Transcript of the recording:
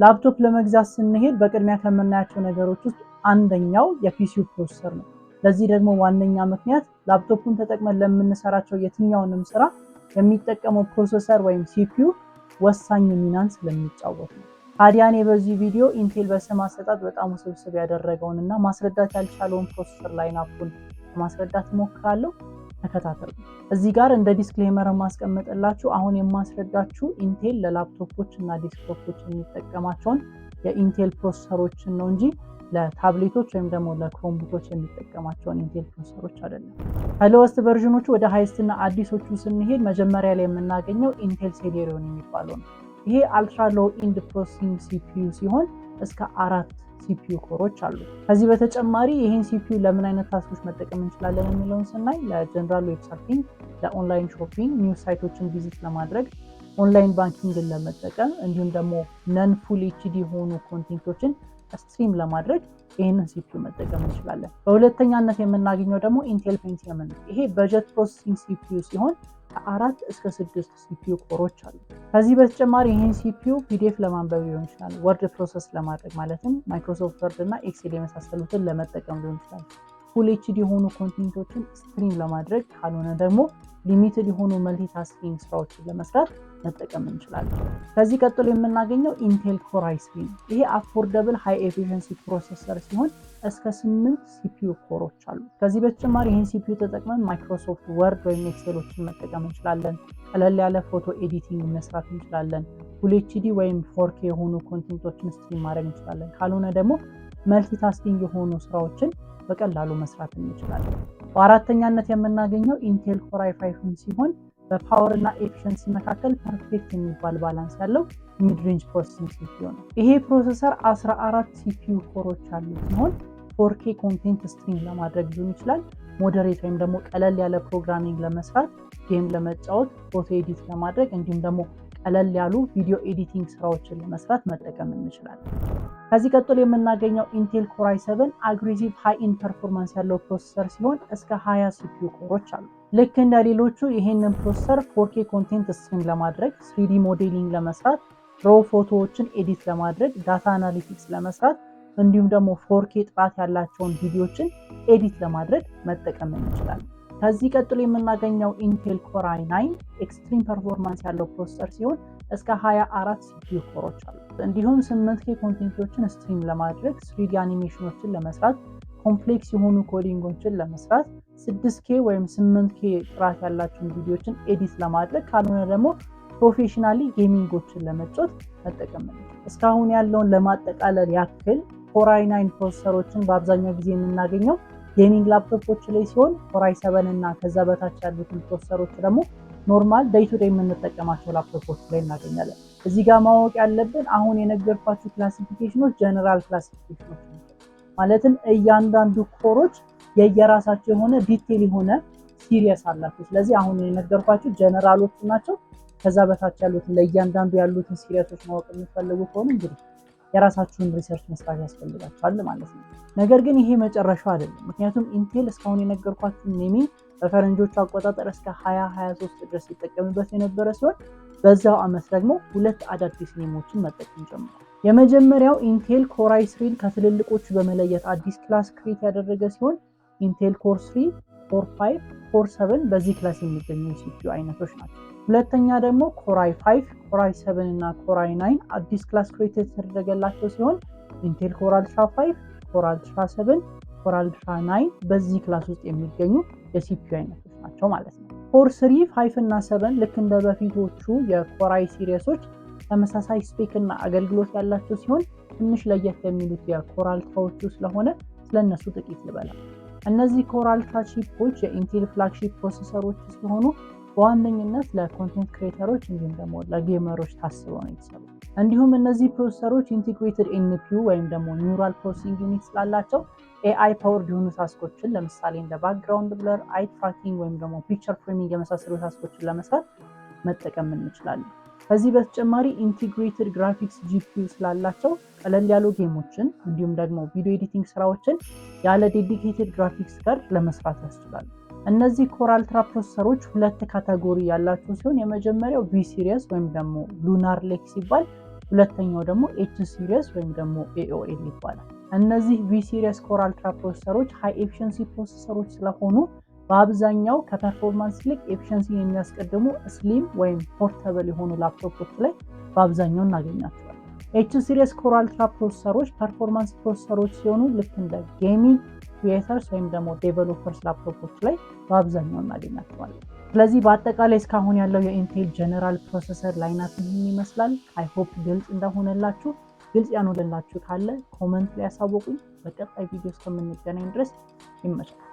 ላፕቶፕ ለመግዛት ስንሄድ በቅድሚያ ከምናያቸው ነገሮች ውስጥ አንደኛው የ PC ው processor ነው። ለዚህ ደግሞ ዋነኛ ምክንያት ላፕቶፑን ተጠቅመን ለምንሰራቸው የትኛውንም ስራ የሚጠቀመው processor ወይም CPU ወሳኝ ሚናን ስለሚጫወት ነው። ታዲያ እኔ በዚህ ቪዲዮ ኢንቴል በስም አሰጣጥ በጣም ውስብስብ ያደረገውን እና ማስረዳት ያልቻለውን processor lineup ኡን ለማስረዳት እሞክራለሁ። ተከታተሉ። እዚህ ጋር እንደ disclaimer ማስቀመጥላችሁ አሁን የማስረዳችሁ ኢንቴል ለላፕቶፖች እና desktop ኦች የሚጠቀማቸውን የኢንቴል processor ኦችን ነው እንጂ ለታብሌቶች ወይም ደግሞ ለ Chromebook ኦች የሚጠቀማቸውን ኢንቴል processor ኦች አይደለም። ከ lowest version ኦቹ ወደ highest እና አዲሶቹ ስንሄድ መጀመሪያ ላይ የምናገኘው ኢንቴል Celeron የሚባለው ነው። ይሄ ultra low end processing CPU ሲሆን እስከ አራት CPU core ኦች አሉ። ከዚህ በተጨማሪ ይህን CPU ለምን አይነት task ኦች መጠቀም እንችላለን የሚለውን ስናይ ለ general web surfing፣ ለ online shopping፣ news site ኦችን visit ለማድረግ፣ online banking ን ለመጠቀም እንዲሁም ደግሞ non full HD የሆኑ content ኦችን stream ለማድረግ ይህንን CPU መጠቀም እንችላለን። በሁለተኛነት የምናገኘው ደግሞ ኢንቴል Pentium ነው። ይሄ budget processing CPU ሲሆን ከአራት እስከ ስድስት CPU core ኦች አሉ። ከዚህ በተጨማሪ ይህን CPU PDF ለማንበብ ሊሆን ይችላል፣ word process ለማድረግ ማለትም Microsoft Word እና Excel የመሳሰሉትን ለመጠቀም ሊሆን ይችላል፣ full HD የሆኑ content ኦችን stream ለማድረግ ካልሆነ ደግሞ limited የሆኑ multitasking ስራዎችን ለመስራት መጠቀም እንችላለን። ከዚህ ቀጥሎ የምናገኘው ኢንቴል Core i3 ነው። ይሄ affordable high efficiency processor ሲሆን እስከ ስምንት CPU core ኦች አሉ። ከዚህ በተጨማሪ ይህን CPU ተጠቅመን Microsoft Word ወይም Excel ኦችን መጠቀም እንችላለን። ቀለል ያለ photo editing መስራት እንችላለን። Full HD ወይም 4K የሆኑ content ኦችን stream ማድረግ እንችላለን። ካልሆነ ደግሞ multitasking የሆኑ ስራዎችን በቀላሉ መስራት እንችላለን። በአራተኛነት የምናገኘው ኢንቴል Core i5 ን ሲሆን በ power እና efficiency መካከል perfect የሚባል balance ያለው mid range processing CPU ነው። ይሄ processor 14 CPU core ኦች ያሉት ሲሆን 4K content stream ለማድረግ ሊሆን ይችላል፣ moderate ወይም ደግሞ ቀለል ያለ programming ለመስራት፣ game ለመጫወት፣ photo edit ለማድረግ እንዲሁም ደግሞ ቀለል ያሉ video editing ስራዎችን ለመስራት መጠቀም እንችላለን። ከዚህ ቀጥሎ የምናገኘው ኢንቴል Core i7 aggressive high end performance ያለው processor ሲሆን እስከ 20 CPU core ኦች አሉ። ልክ እንደ ሌሎቹ ይሄንን processor 4K content stream ለማድረግ፣ 3D modeling ለመስራት፣ raw ፎቶዎችን edit ለማድረግ፣ data analytics ለመስራት እንዲሁም ደግሞ 4K ጥራት ያላቸውን ቪዲዮችን edit ለማድረግ መጠቀም እንችላለን። ከዚህ ቀጥሎ የምናገኘው ኢንቴል Core i9 extreme performance ያለው processor ሲሆን እስከ 24 CPU core ኦች አሉ። እንዲሁም 8K content ኦችን stream ለማድረግ፣ 3D animation ኦችን ለመስራት፣ complex የሆኑ coding ኦችን ለመስራት፣ 6K ወይም 8K ጥራት ያላቸውን ቪዲዮችን edit ለማድረግ ካልሆነ ደግሞ professionally gaming ኦችን ለመጫወት መጠቀም ነው። እስካሁን ያለውን ለማጠቃለል ያክል Core i9 processor ኦችን በአብዛኛው ጊዜ የምናገኘው gaming laptop ኦች ላይ ሲሆን Core i7 እና ከዛ በታች ያሉትን processor ኦች ደግሞ normal day to day የምንጠቀማቸው ላፕቶፖች ላይ እናገኛለን። እዚህ ጋር ማወቅ ያለብን አሁን የነገርኳችሁ classification ኦች general classification ኦች ናቸው። ማለትም እያንዳንዱ core ኦች የየራሳቸው የሆነ detail የሆነ series አላቸው። ስለዚህ አሁን የነገርኳችሁ ጀነራሎቹ ናቸው። ከዛ በታች ያሉትን ለእያንዳንዱ ያሉትን series ኦች ማወቅ የምትፈልጉ ከሆነ እንግዲህ የራሳችሁን research መስራት ያስፈልጋችኋል ማለት ነው። ነገር ግን ይሄ መጨረሻው አይደለም። ምክንያቱም ኢንቴል እስካሁን የነገርኳችሁን naming በፈረንጆቹ አቆጣጠር እስከ 2023 ድረስ ሲጠቀምበት የነበረ ሲሆን በዛው ዓመት ደግሞ ሁለት አዳዲስ name ኦችን መጠቀም ጀምሯል። የመጀመሪያው ኢንቴል Core i3 ን ከትልልቆቹ በመለየት አዲስ class create ያደረገ ሲሆን ኢንቴል Core 3፣ Core 5፣ Core 7 በዚህ class የሚገኙ የ CPU አይነቶች ናቸው። ሁለተኛ ደግሞ Core i5፣ Core i7 እና Core i9 አዲስ class create የተደረገላቸው ሲሆን ኢንቴል Core Ultra 5፣ Core Ultra 7፣ Core Ultra 9 በዚህ class ውስጥ የሚገኙ የ CPU አይነቶች ናቸው ማለት ነው። Core 3፣ 5 እና 7 ልክ እንደ በፊቶቹ የ Core i series ኦች ተመሳሳይ spec እና አገልግሎት ያላቸው ሲሆን ትንሽ ለየት የሚሉት የ Core Ultra ዎቹ ስለሆነ ስለነሱ ጥቂት ልበላ። እነዚህ Core Ultra chip ኦች የኢንቴል flagship processor ኦች ሲሆኑ በዋነኝነት ለ content creator ኦች እንዲሁም ደግሞ ለ gamer ኦች ታስበው ነው የተሰሩት። እንዲሁም እነዚህ processor ኦች integrated NPU ወይም ደግሞ neural processing unit ስላላቸው AI powered የሆኑ task ኦችን ለምሳሌ እንደ background blur፣ eye tracking ወይም ደግሞ picture framing የመሳሰሉ task ኦችን ለመስራት መጠቀም እንችላለን። ከዚህ በተጨማሪ integrated graphics GPU ስላላቸው ቀለል ያሉ game ኦችን እንዲሁም ደግሞ video editing ስራዎችን ያለ dedicated graphics card ለመስራት ያስችላሉ። እነዚህ Core Ultra processor ኦች ሁለት category ያላቸው ሲሆን የመጀመሪያው V series ወይም ደግሞ Lunar Lake ሲባል፣ ሁለተኛው ደግሞ H series ወይም ደግሞ AOL ይባላል። እነዚህ V series Core Ultra processor ኦች high efficiency processor ኦች ስለሆኑ በአብዛኛው ከ performance ይልቅ efficiency የሚያስቀድሙ slim ወይም portable የሆኑ ላፕቶፖች ላይ በአብዛኛው እናገኛቸዋለን። H series Core Ultra processor ኦች performance processor ኦች ሲሆኑ ልክ እንደ gaming creators ወይም ደግሞ developers ላፕቶፖች ላይ በአብዛኛው እናገኛቸዋለን። ስለዚህ በአጠቃላይ እስካሁን ያለው የ Intel general processor lineup ይህን ይመስላል። I hope ግልጽ እንደሆነላችሁ። ግልጽ ያልሆነላችሁ ካለ comment ላይ ያሳውቁኝ። በቀጣይ ቪዲዮ እስከምንገናኝ ድረስ ይመቻል።